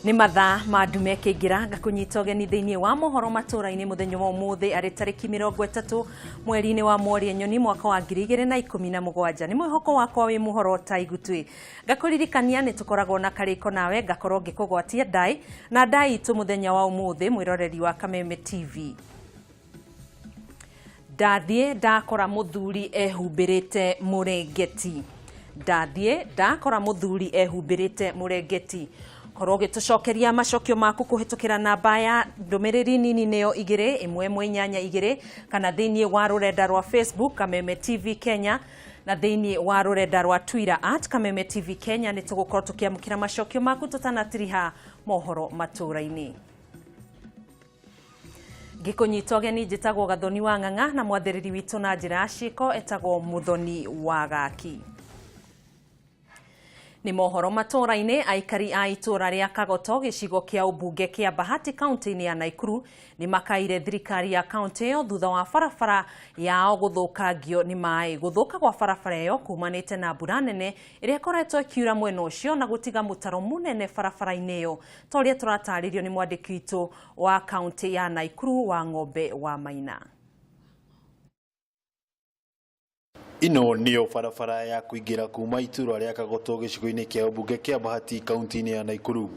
Nĩ mathaa ma ndume ĩkĩingĩra, ngakũnyita ũgeni thĩinĩ wa mohoro matũũra-inĩ mũthenya wa ũmũthĩ, arĩ tarĩki 30 mweri-inĩ wa Mworia Nyoni mwaka wa 2017. Nĩ mwĩhoko wakwa wĩ mũhoro ta igutwĩ. Ngakũririkania nĩ tũkoragwo na karĩko nawe, ngakorwo ngĩkũgwatia ndaĩ na ndaĩ itũ mũthenya wa ũmũthĩ, mwĩroreri wa Kameme TV. Ndathiĩ ndakora mũthuri ehumbĩrĩte mũrengeti. Ndathiĩ ndakora mũthuri ehumbĩrĩte mũrengeti. Korwo ũgĩtũcokeria macokio maku kũhĩtũkĩra namba ya ndũmĩrĩri nini nĩyo 21882 kana thĩinĩ wa rũrenda rwa Facebook Kameme TV Kenya na thĩinĩ wa rũrenda rwa Twitter @KamemeTVKenya. Nĩ tũgũkorwo tũkĩamũkĩra macokio maku tũtanatiriha mohoro matũũra-inĩ. Ngĩkũnyita ũgeni njĩtagwo Gathoni wa Ng'ang'a na mwathĩrĩri witũ na njĩra ya ciĩko etagwo Mũthoni wa Gaki. Nĩ mohoro matũũra-inĩ, aikari a itũũra rĩa Kagoto gĩcigo kĩa ũmbunge kĩa Bahati kaunti-inĩ ya Naikuru nĩ makaire thirikari ya kaunti ĩyo thutha wa barabara yao gũthũkangio nĩ maĩ. Gũthũka gwa barabara ĩyo kumanĩte na mbura nene ĩrĩa ĩkoretwo ĩkiura mwena ũcio na gũtiga mũtaro mũnene barabara-inĩ ĩyo, ta ũrĩa tũratarĩrio nĩ mwandĩki witũ wa kaunti ya Naikuru wa Ng'ombe wa Maina. Ĩno nĩyo barabara ya kũingĩra kuma itũra rĩa Kagoto gĩcigo-inĩ kĩa ũmbunge kĩa Bahati kaunti-inĩ ya Naikuru.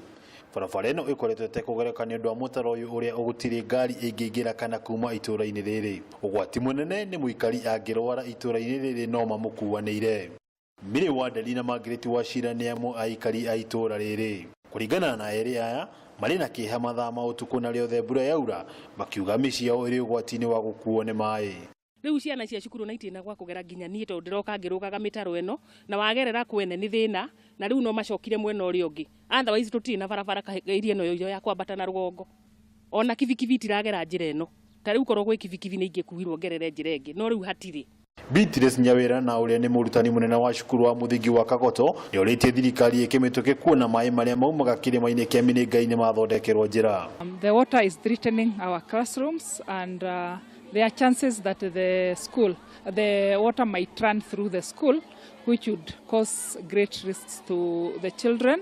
Barabara ĩno ĩkoretwo ĩtekũgereka nĩ ũndũ wa mũtaro ũyũ ũrĩa gũtirĩ ngari ĩngĩingĩra kana kuma itũra-inĩ rĩrĩ. Ũgwati mũnene nĩ mũikari angĩrwara itũra-inĩ rĩrĩ no mamũkuanĩire. Mary Wanderi na Margaret Wachira nĩ amwe a aikari a itũra rĩrĩ. Kũringana na erĩ aya, marĩ na kĩeha mathaa ma ũtukũ na rĩothe mbura yaura, makiuga mĩciĩ yao ĩrĩ ũgwati-inĩ wa gũkuo nĩ maĩ. Rĩu ciana cia cukuru na itirĩ na gwa kũgera nginya niĩ tondũ ndĩroka ngĩrũgaga mĩtaro ĩno na wagerera kwene nĩ thĩna na rĩu no macokire mwena ũrĩa ũngĩ. Otherwise tũtirĩ na barabara area ĩno ya kwambata na rũgongo. Ona kibikibi itiragera njĩra ĩno. Ta rĩu korwo gwĩ kibikibi nĩ ingĩkuirwo ngerere njĩra ĩngĩ no rĩu hatirĩ. Beatrice Nyawira na ũrĩa nĩ mũrutani mũnene wa cukuru wa mũthingi wa Kagoto nĩ orĩtie thirikari ĩke mĩtũkĩ kuona maĩ marĩa maumaga kĩrĩma-inĩ kĩa Mĩnĩngai nĩ mathondekerwo njĩra. The water is threatening our classrooms and there are chances that the water might run through the school, which would cause great risks to the children.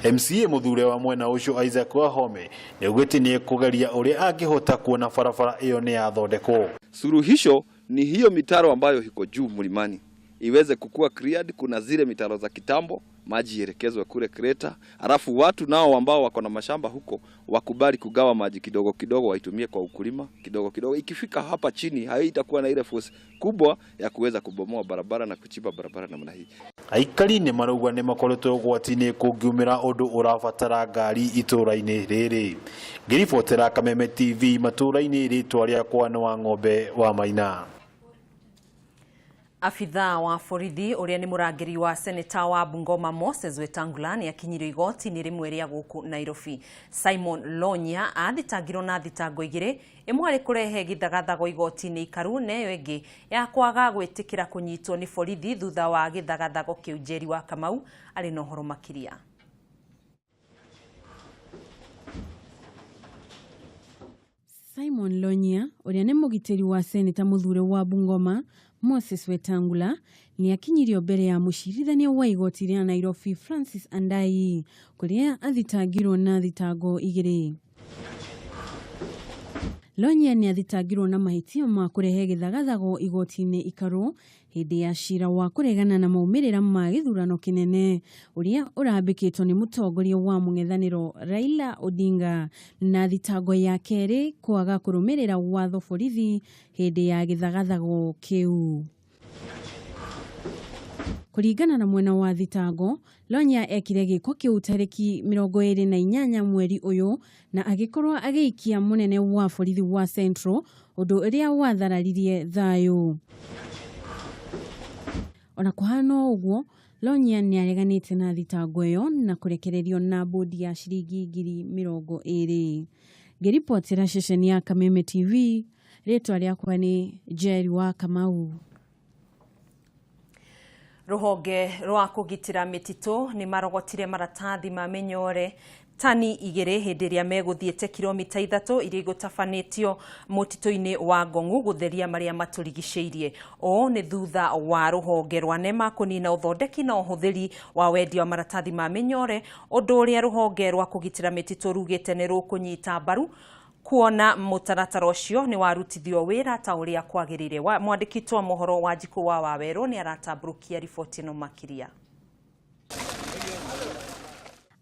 MCA mũthure wa mwena ũcio Isaac Wahome nĩ augĩte nĩ ekũgeria ũrĩa angĩhota kuona barabara ĩyo nĩ yathondekwo. Suluhisho ni hiyo mitaro ambayo iko juu mlimani iweze kukua cleared. Kuna zile mitaro za kitambo, maji ielekezwe kule Kreta, alafu watu nao ambao wako na mashamba huko wakubali kugawa maji kidogo kidogo, waitumie kwa ukulima kidogo kidogo. Ikifika hapa chini haitakuwa na ile force kubwa ya kuweza kubomoa barabara na kuchimba barabara namna hii. Aikari nĩ marauga nĩ makoretwo ũgwati-inĩ kũngiumĩra ũndũ ũrabatara ngari itũra-inĩ rĩrĩ. Ngĩribotera Kameme TV matũra-inĩ, rĩtwa rĩakwa nĩ wa Ng'ombe wa Maina. Abithaa wa borithi ũrĩa nĩ mũrangĩri wa seneta wa Bungoma Moses Wetangula nĩ akinyirio igoti-inĩ rĩmwe rĩa gũkũ Nairobi. Simon Lonya athitangirwo na thitango igĩrĩ, ĩmwe arĩ kũrehe gĩthagathago igoti-inĩ ikaru na ĩyo ĩngĩ ya kwaga gwĩtĩkĩra kũnyitwo nĩ borithi thutha wa gĩthagathago kĩu. Njeri wa Kamau arĩ na ũhoro makĩria. Simon Lonya ũrĩa nĩ mũgitĩri wa seneta mũthure wa Bungoma Moses Wetangula nĩ akinyirio mbere ya mũcirithania wa igoti rĩa Nairobi Francis Andai kũrĩa athitangirwo na thitango igĩrĩ. Lonya nĩ athitangirwo na mahĩtia ma kũrehe gĩthagathago igoti-inĩ ikaru hĩndĩ ya cira wa kũregana na maumĩrĩra ma gĩthurano kĩnene ũrĩa ũrambĩkĩtwo nĩ mũtongoria wa mũng'ethanĩro Raila Odinga, na thitango ya kerĩ kwaga kũrũmĩrĩra watho borithi hĩndĩ ya gĩthagathago kĩu. Kũringana na mwena wa thitango, Lonya ekire gĩko kĩu tarĩki 28 mweri ũyũ na agĩkorwo agĩikia mũnene wa borithi wa Central, ũndũ ũrĩa wathararirie thayũ. Ona kũhana ũguo, Lonya nĩ areganĩte na thitango ĩyo na kũrekererio na bodi ya ciringi 20,000. Ngĩribotera ceceni ya Kameme TV, rĩtwa rĩakwa nĩ Njeri wa Kamau. Rũhonge rwa kũgitĩra mĩtitũ nĩ marogotire maratathi ma mĩnyore Tani 2 hĩndĩ ĩrĩa megũthiĩte kilomita 3 iria igũtabanĩtio mũtitũ-inĩ wa Ngong'u gũtheria marĩa matũrigicĩirie. Ũũ nĩ thutha wa rũhonge rwa NEMA kũnina ũthondeki na ũhũthĩri wa wendia wa maratathi ma mĩnyore, ũndũ ũrĩa rũhonge rwa kũgitĩra mĩtitũ rugĩte nĩ rũkũnyita mbaru kuona mũtaratara ũcio nĩ warutithio wĩra ta ũrĩa kwagĩrĩire. Mwandĩki wa mohoro wa Njikũ wa Wawerũ nĩ aratambũrũkia riboti ĩno makĩria.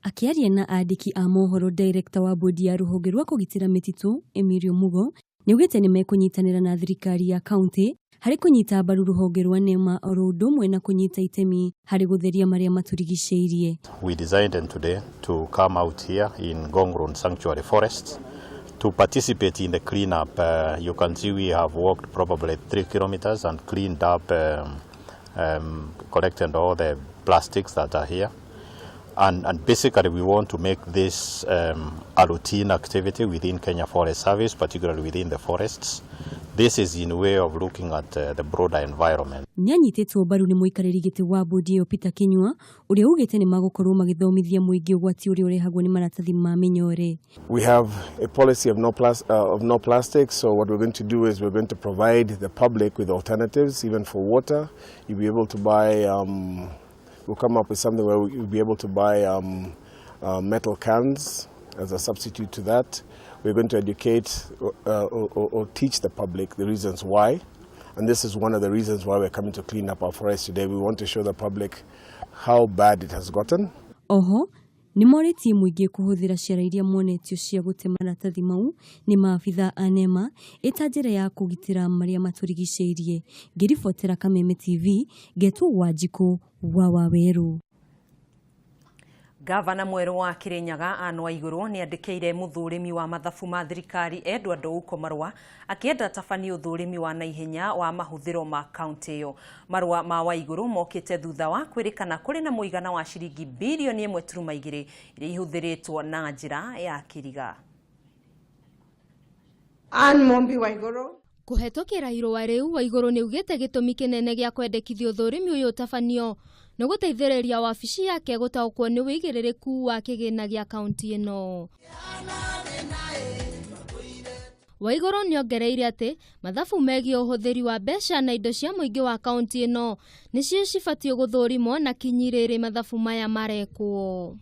Akĩaria na andĩki a mohoro, director wa bodi ya rũhonge rwa kũgitĩra mĩtitũ Emilio Mugo nĩaugĩte nĩ mekũnyitanĩra na thirikari ya kaunti harĩ kũnyita mbaru rũhonge rwa NEMA oro ũndũ ũmwe na kũnyita itemi harĩ gũtheria marĩa matũrigicĩirie. We decided today to come out here in Ngong Road Sanctuary Forest to participate in the cleanup. You can see we have walked probably 3 kilometers and cleaned up, collected all the plastics that are here. And basically, we want to make this a routine activity within Kenya Forest Service, particularly within the forests. This is in way of looking at the broader environment. Nĩanyitĩtwo mbaru nĩ mũikarĩri gĩtĩ wa bodi ĩyo Peter Kinyua, ũrĩa ugĩte nĩ magũkorwo magĩthomithia mũingĩ ũgwati ũrĩa ũrehagwo nĩ maratathi ma mĩnyore. We have a policy of no plastic, so what we're going to do is we're going to provide the public with alternatives, even for water. You'll be able to buy, we'll come up with something where you'll be able to buy metal cans as a substitute to that. We're going to educate or teach the public the reasons why. And this is one of the reasons why we're coming to clean up our forest today. We want to show the public how bad it has gotten. Oho nĩ morĩtie mũingĩ kũhũthĩra ciara iria monetio cia gũte maratathi mau nĩ maabitha a NEMA ĩta njĩra ya kũgitĩra marĩa matũrigicĩirie. Ngĩribotera Kameme TV, ngetwo Wanjikũ wa Wawerũ. Gavana mwerũ wa Kirinyaga Anne Waiguru nĩ andĩkĩire mũthũrimi wa mathabu ma thirikari Edward Ouko marũa akĩenda atabanie ũthũrimi wa naihenya wa mahũthĩro ma kaunti ĩyo. Marũa ma Waiguru mokĩte thutha wa kwĩrĩkana kũrĩ na mũigana wa ciringi birioni 1.2 iria ihũthĩrĩtwo na njĩra ya kĩriga. Anne Mumbi Waiguru. Kũhetũkĩra irũa rĩu, Waigũrũ nĩ ugĩte gĩtũmi kĩnene gĩa kwendekithia ũthũrimi ũyũ ũtabanio nĩ gũteithĩrĩria wabici yake gũtaũkwo nĩ wĩigĩrĩrĩku wa kĩgĩna gĩa kaunti ĩno. Waigũrũ nĩ ongereire atĩ mathabu megiĩ ũhũthĩri wa mbeca na indo cia mũingĩ wa kaunti ĩno nĩcio cibatiĩ gũthũrimwo na kinyi rĩrĩ mathabu maya marekwo.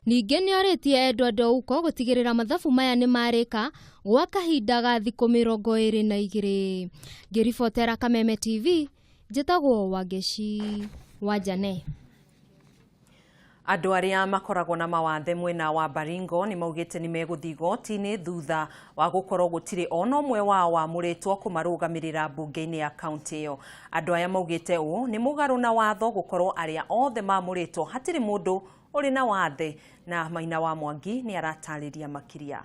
Ningĩ nĩ orĩtie Edward Ouko gũtigĩrĩra mathabu maya nĩ marĩka gwa kahinda ga thikũ 22. Ngĩribotera Kameme TV, njĩtagwo Wangeci wa Jane. Andũ arĩa makoragwo na mawathe mwena wa Baringo nĩ maugĩte nĩ megũthiĩ igoti-inĩ thutha wa gũkorwo gũtirĩ ona ũmwe wao wamũrĩtwo kũmarũgamĩrĩra mbunge-inĩ ya kaunti ĩyo. Andũ aya maugĩte ũũ nĩ mũgarũ na watho gũkorwo arĩa othe mamũrĩtwo hatirĩ mũndũ ũrĩ na wathe. Na Maina wa Mwangi nĩ aratarĩria makĩria.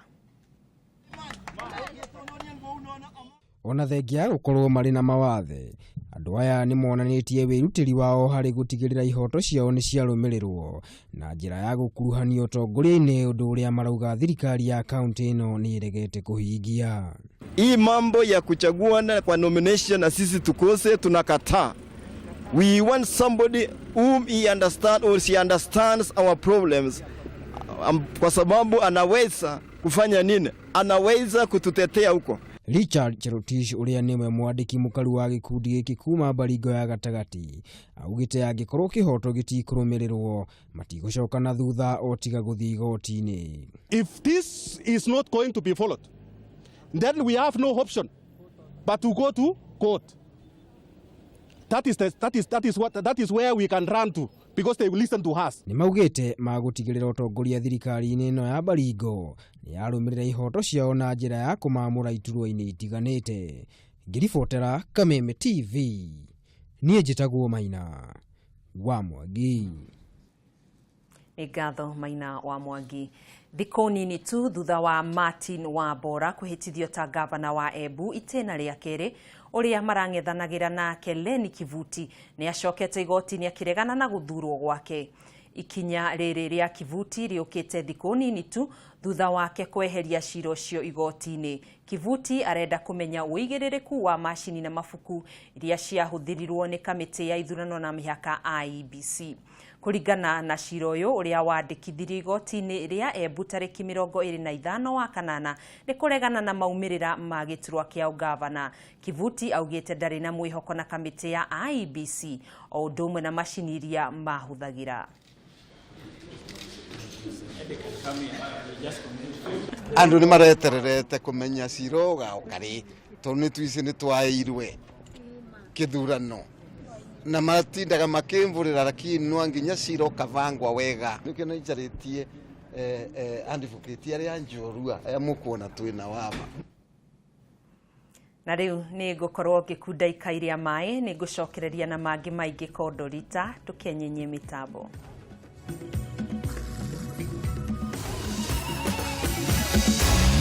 Ona thengia ya gũkorwo marĩ na mawathe, andũ aya nĩ monanĩtie wĩrutĩri wao harĩ gũtigĩrĩra ihoto ciao nĩ ciarũmĩrĩrwo na njĩra ya gũkuruhanio ũtongoria-inĩ, ũndũ ũrĩa marauga thirikari ya kaunti ĩno nĩ ĩregete kũhingia. Hii mambo ya kuchaguana kwa nomination na sisi tukose, tunakataa. We want somebody whom he understand or she understands our problems, kwa sababu anaweza kufanya nini? Anaweza kututetea huko. Richard Cherotich, ũrĩa nĩwe mwandĩki mũkaru wa gĩkundi gĩkĩ kuma Baringo ya gatagatĩ, augĩte angĩkorwo kĩhoto gĩtikũrũmĩrĩrwo matigũcoka na thutha o tiga gũthiĩ igoti-inĩ. If this is not going to be followed, then we have no option but to go to court. That is where we can run to because they will listen to us. Nĩ maugĩte magũtigĩrĩra ũtongoria thirikari-inĩ ĩno ya Baringo nĩ yarũmĩrĩra ihoto ciao na njĩra ya kũmamũra iturwa-inĩ itiganĩte. Ngĩribotera Kameme TV, niĩ njĩtagwo Maina wa Mwangi. Nĩ ngatho, Maina wa Mwangi. Thikũ nini tu thutha wa Martin Wambora kwĩhĩtithio ta gavana wa Embu itĩna rĩa kerĩ, ũrĩa marang'ethanagĩra nake Lenny Kivuti nĩ acokete igoti-inĩ akĩregana na gũthurwo gwake. Ikinya rĩrĩ rĩa Kivuti rĩũkĩte thikũ nini tu thutha wake kweheria cira ũcio igoti-inĩ. Kivuti arenda kũmenya ũigĩrĩrĩku wa macini na mabuku iria ciahũthĩrirwo nĩ kamĩtĩ ya ithurano na mĩhaka IEBC. Kũringana na cira ũyũ ũrĩa wandĩkithirio igoti-inĩ rĩa Embu tarĩki 25 wa kanana nĩ kũregana na maumĩrĩra ma gĩturwa kĩa ũgavana. Kivuti augĩte ndarĩ na mwĩhoko na kamĩtĩ ya IEBC o ũndũ ũmwe na macini iria mahũthagĩra. Andu ni maretererete kumenya cira ugaũka rĩ, tondũ nĩ tuici nĩ twaĩirwe kĩthurano na matindaga makĩmvũrĩra, lakini no nginya cira ũkabangwa wega. Nĩkĩo nĩ njarĩtie advocate arĩa njorua aya mũkuona twĩna wama. Na rĩu nĩ ngũkorwo ngĩkunda ikai rĩa maĩ, nĩ ngũcokereria na mangĩ maingĩ kondorita tũkenyenye mĩtambo.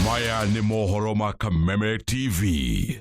Maya nĩ mohoro ma Kameme TV.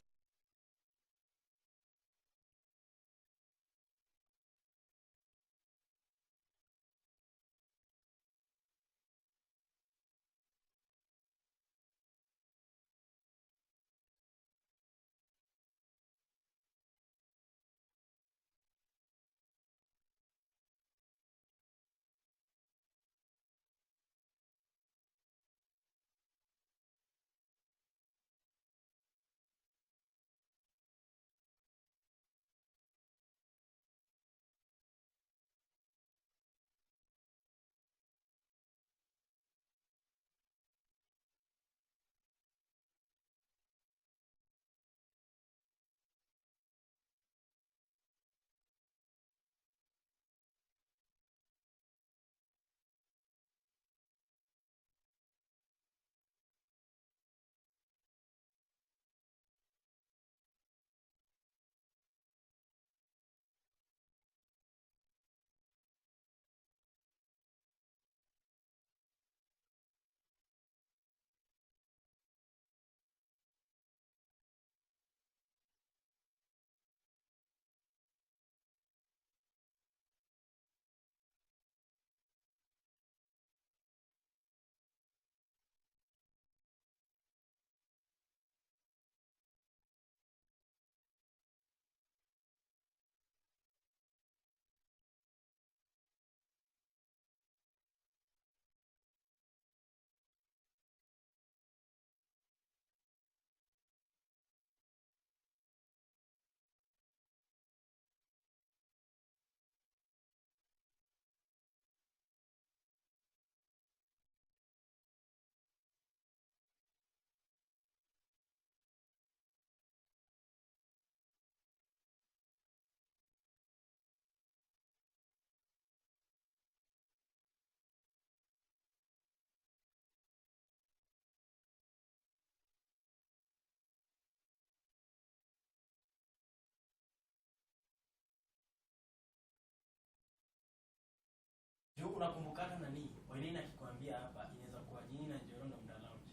Unakumbukana nani? Wainaina akikwambia hapa inaweza kuwa nyinyi na Njoro ndo mta launch.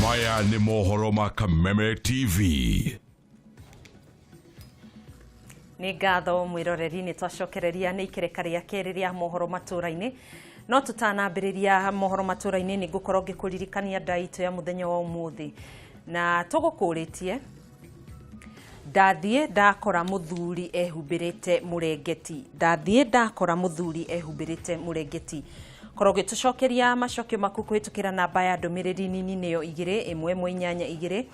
Maya nĩ mohoro ma Kameme TV. Nĩ ngatho mwĩroreri, nĩ twacokereria nĩ ikereka rĩa kerĩ rĩa mohoro matũra-inĩ. No tũtanambĩrĩria mohoro matũra-inĩ, nĩ ngũkorwo ngĩkũririkania ndaitũ ya mũthenya wa ũmũthĩ, na tũgũkũrĩtie: ndathiĩ ndakora mũthuri ehumbĩrĩte mũrengeti. Ndathiĩ ndakora mũthuri ehumbĩrĩte mũrengeti. Korwo ũgĩtũcokeria macokio maku kũhĩtũkĩra namba ya ndũmĩrĩri nini, nĩyo 21882,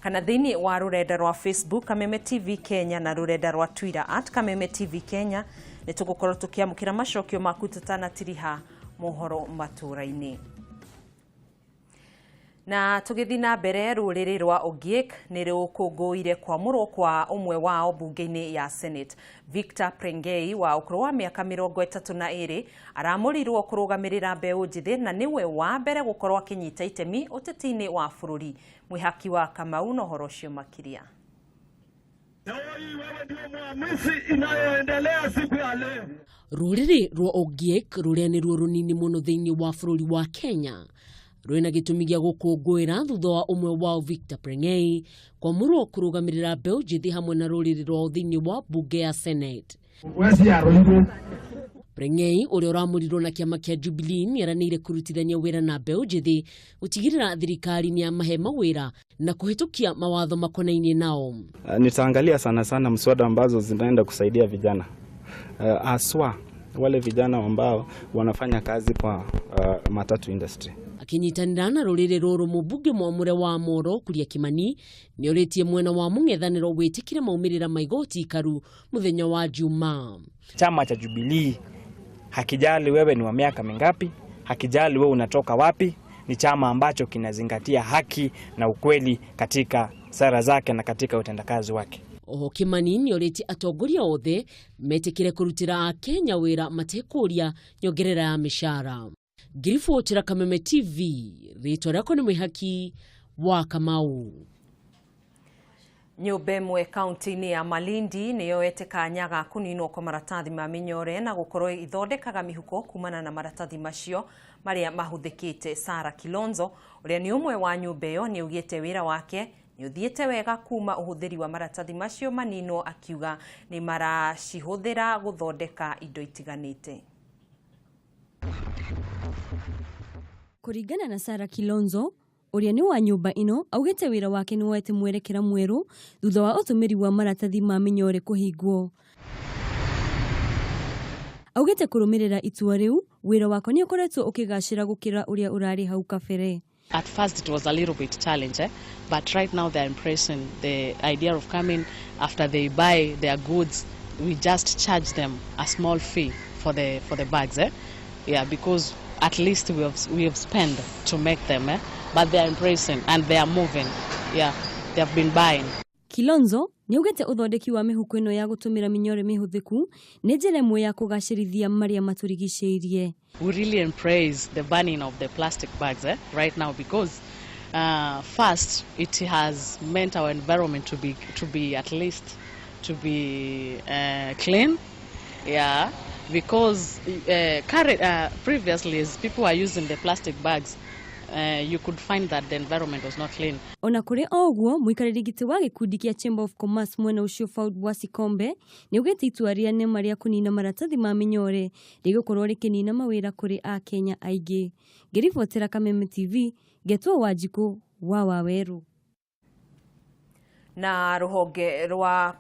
kana thĩinĩ wa rũrenda rwa Facebook Kameme TV Kenya na rũrenda rwa Twitter @KamemeTVKenya. Nĩ tũgũkorwo tũkĩamũkĩra macokio maku tũtanatiriha mohoro matũra-inĩ. Na tũgĩthiĩ na mbere, rũrĩrĩ rwa Ogiek nĩ rũkũngũĩire kwamũrwo kwa ũmwe wao mbunge-inĩ ya Senate. Victor Prengei wa ũkũrũ wa mĩaka 32 aramũrirwo kũrũgamĩrĩra mbeũ njĩthĩ na nĩwe wa mbere gũkorwo akĩnyita itemi ũteti-inĩ wa bũrũri. Mwĩhaki wa Kamau na ũhoro ũcio makĩria. Inayoendelea siku ya leo. Rũrĩrĩ rwa Ogiek, rũrĩa nĩruo rũnini mũno thĩinĩ wa bũrũri wa Kenya, rwĩna gĩtũmi gĩa gũkũngũĩra thutha wa ũmwe wao Victor Prengei kwamũrwo kũrũgamĩrĩra mbeũ njĩthĩ hamwe na rũrĩrĩ rwao thĩinĩ wa mbunge ya Senate. Prengei, ũrĩa ũramũrirwo na kĩama kĩa Jubilee, nĩ eranĩire kũrutithania wĩra na mbeũ njĩthĩ gũtigĩrĩra thirikari nĩ yamahe mawĩra na kũhĩtũkia mawatho makonainie nao. Nitaangalia sana sana mswada ambazo zinaenda kusaidia vijana, haswa wale vijana ambao wanafanya kazi kwa matatu industry. Akinyitanĩra na rũrĩrĩ rũrũ, mũmbunge mwamũre wa Moro Kuria Kimani nĩ orĩtie mwena wa mũng'ethanĩro wĩtĩkĩre maumĩrĩra ma igoti ikaru mũthenya wa Jumaa. Chama cha Jubilee hakijali wewe ni wa miaka mingapi, hakijali wewe unatoka wapi. Ni chama ambacho kinazingatia haki na ukweli katika sera zake na katika utendakazi wake. Oho Kimani nĩ orĩtie atongoria othe metĩkĩre kũrutĩra akenya wĩra matekũria nyongerera ya mĩcara. Ngiribotera Kameme TV, rĩtwa rĩakwa nĩ Mwĩhaki wa Kamau. Nyũmba ĩmwe kaunti-inĩ ya Malindi nĩ yoete kanya ga kũninwo kwa maratathi ma mĩnyore na gũkorwo ithondekaga mĩhuko kumana na maratathi macio marĩa mahũthĩkĩte. Sara Kilonzo, ũrĩa nĩ ũmwe wa nyũmba ĩyo, nĩ augĩte wĩra wake nĩ ũthiĩte wega kuma ũhũthĩri wa maratathi macio maninwo, akiuga nĩ maracihũthĩra gũthondeka indo itiganĩte. Kũringana na Sara Kilonzo, ũrĩa nĩ wa nyũmba ĩno, augĩte wĩra wake nĩ woete mwerekera mwerũ thutha wa ũtũmĩri wa maratathi ma mĩnyore kũhingwo. Augĩte kũrũmĩrĩra itua rĩu, wĩra wakwa nĩ ũkoretwo ũkĩgacĩra gũkĩra ũrĩa ũrarĩ hau kabere. At first it was a little bit challenge, eh? But right now they're embracing the idea of coming after they buy their goods. We just charge them a small fee for the bags, eh? Yeah, because at least we have spent to make them, eh? But they are embracing and they are moving. Yeah, they have been buying. Kilonzo nĩ augĩte ũthondeki wa mĩhuko ĩno ya gũtũmĩra mĩnyore mĩhũthĩku nĩ njĩra ĩmwe ya kũgacĩrithia marĩa matũrigicĩirie. We really embrace the banning of the plastic bags, eh, right now because first it has meant our environment to be at least to be clean, yeah. Because previously, as people were using the plastic bags, you could find that the environment was not clean. Ona kũrĩ o ũguo, mũikarĩri gĩtĩ wa gĩkundi kĩa Chamber of Commerce mwena ũcio, Faud Bwasikombe, nĩ augĩte itua rĩa NEMA rĩa kũnina maratathi ma mĩnyore rĩgũkorwo rĩkĩnina mawĩra kũrĩ akenya aingĩ. Ngĩribotera Kameme TV, ngetwo Wanjikũ wa Wawerũ. Na rũhonge rwa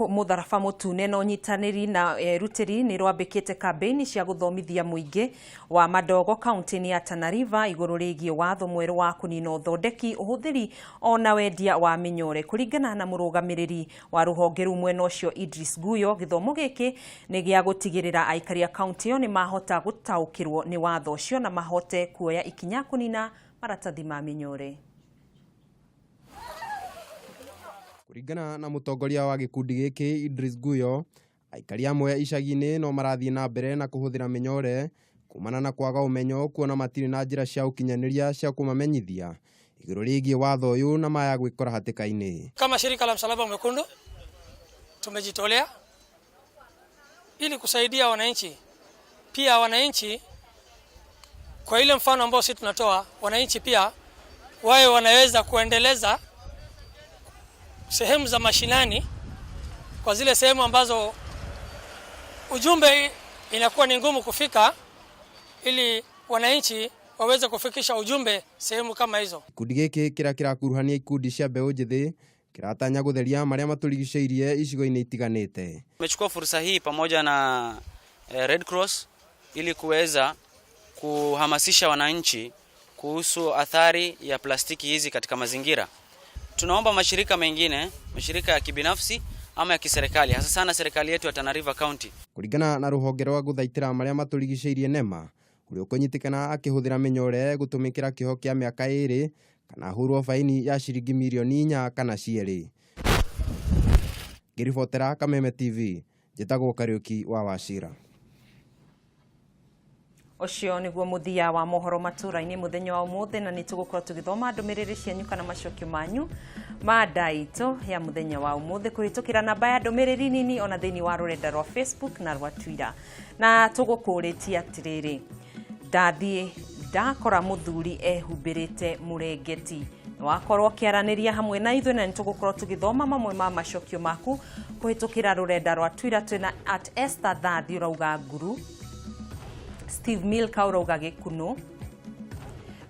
mũtharaba mũtune na ũnyitanĩri na erutĩri nĩ rwambĩkĩte kambĩini cia gũthomithia mũingĩ wa Madogo kaunti-inĩ ya Tana River igũrũ rĩgiĩ watho mwerũ wa kũnina ũthondeki, ũhũthĩri ona wendia wa mĩnyore. Kũringana na mũrũgamĩrĩri wa rũhonge rũu mwena ũcio, Idris Guyo, gĩthomo gĩkĩ nĩ gĩa gũtigĩrĩra aikari a kaunti ĩyo nĩ mahota gũtaũkĩrwo nĩ watho ũcio na mahote kuoya ikinya kũnina maratathi ma mĩnyore. Kũringana na mũtongoria wa gĩkundi gĩkĩ, Idris Guyo, aikari amwe icagi-inĩ no marathiĩ na mbere na kũhũthĩra mĩnyore kumana na kwaga ũmenyo, kuona matirĩ na njĩra cia ũkinyanĩria cia kũmamenyithia igũrũ rĩgiĩ watho ũyũ na maya gwĩkora hatĩka-inĩ. Kama shirika la Msalaba Mwekundu tumejitolea ili kusaidia wananchi, pia wananchi kwa ile mfano ambao sisi tunatoa, wananchi pia wawe wanaweza kuendeleza sehemu za mashinani kwa zile sehemu ambazo ujumbe inakuwa ni ngumu kufika, ili wananchi waweze kufikisha ujumbe sehemu kama hizo. Gĩkundi gĩkĩ kĩrĩa kĩrakuruhania ikundi cia mbeũ njĩthĩ kĩratanya gũtheria marĩa matũrigicĩirie icigo-inĩ itiganĩte. Tumechukua fursa hii pamoja na Red Cross ili kuweza kuhamasisha wananchi kuhusu athari ya plastiki hizi katika mazingira. Tunaomba mashirika mengine, mashirika ya kibinafsi ama ya kiserikali, hasa sana serikali yetu ya Tana River County. Kũringana na rũhonge rwa gũthaitĩra marĩa matũrigicĩirie NEMA, ũrĩa ũkũnyitĩkana akĩhũthĩra mĩnyore gũtũmĩkĩra kĩoho kĩa mĩaka 2 kana ahũrwo baini ya ciringi mirioni 4 kana cierĩ. Ngĩribotera Kameme TV, njĩtagwo Kariũki wa Wachira. Ũcio nĩguo mũthia wa mohoro matũra-inĩ mũthenya wa ũmũthĩ, na nĩ tũgũkorwo tũgĩthoma ndũmĩrĩri cianyu kana macokio manyu ma ndaitũ ya mũthenya wa ũmũthĩ kũhĩtũkĩra namba ya ndũmĩrĩri nini ona thĩinĩ wa rũrenda rwa Facebook na rwa Twitter. Na tũgũkũrĩtie atĩrĩrĩ, ndathiĩ ndakora mũthuri ehumbĩrĩte mũrengeti, wakorwo ũkĩaranĩria hamwe na ithuĩ, na nĩ tũgũkorwo tũgĩthoma mamwe ma macokio maku kũhĩtũkĩra rũrenda rwa Twitter. Twĩna at Esther Thathi ũrauga nguru, Steve Milka ũrauga gĩkunũ,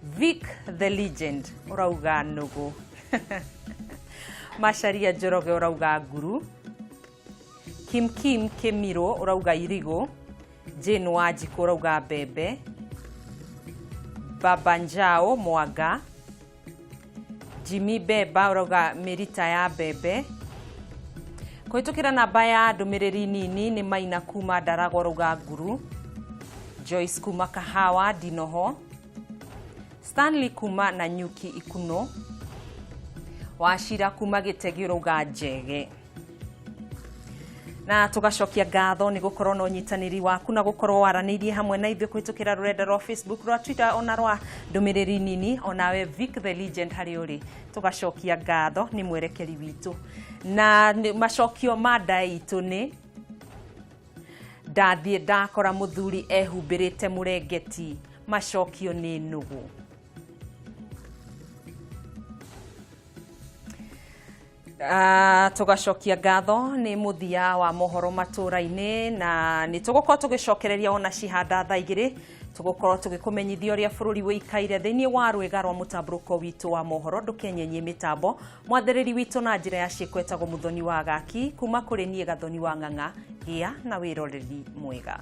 Vic the Legend ũrauga nũgũ, Macharia Njoroge ũrauga nguru, Kim Kim Kĩmirũ ũrauga irigũ, Jane Wanjikũ ũrauga mbembe, Baba Njao Mwanga, Jimmy Beba ũrauga mĩrita ya mbembe. Kũhĩtũkĩra namba ya ndũmĩrĩri nini nĩ Maina kuma Ndaragwa ũrauga nguru, Joyce kuma Kahawa Ndinoho, Stanley kuma Nanyuki Ikuno, Wachira kuma Gĩtegi ũrauga njege. Na tugacokia ngatho nĩ gũkorwo na ũnyitanĩri waku na gũkorwo waranĩirie hamwe na ithuĩ kũhĩtũkĩra rũrenda rwa Facebook, rwa Twitter ona rwa ndũmĩrĩri nini. Onawe Vic the Legend harĩ ũrĩ, tugacokia ngatho nĩ mwerekeri witũ. Na macokio ma nda itũ nĩ ndathiĩ ndakora mũthuri ehumbĩrĩte mũrengeti, macokio nĩ nũgũ. Tugacokia ngatho nĩ mũthia wa mohoro matũra-inĩ, na nĩ tũgũkorwo tũgĩcokereria ona cihanda thaa 2 tũgũkorwo tũgĩkũmenyithia ũrĩa bũrũri wĩikaire thĩinĩ wa rwĩga rwa mũtambũrũko witũ wa mohoro. Ndũkenyenyie mĩtambo, mwathĩrĩri witũ na njĩra ya ciĩko etagwo Mũthoni wa Gaki, kuma kũrĩ niĩ Gathoni wa Ng'ang'a. Gĩa na wĩroreri mwega.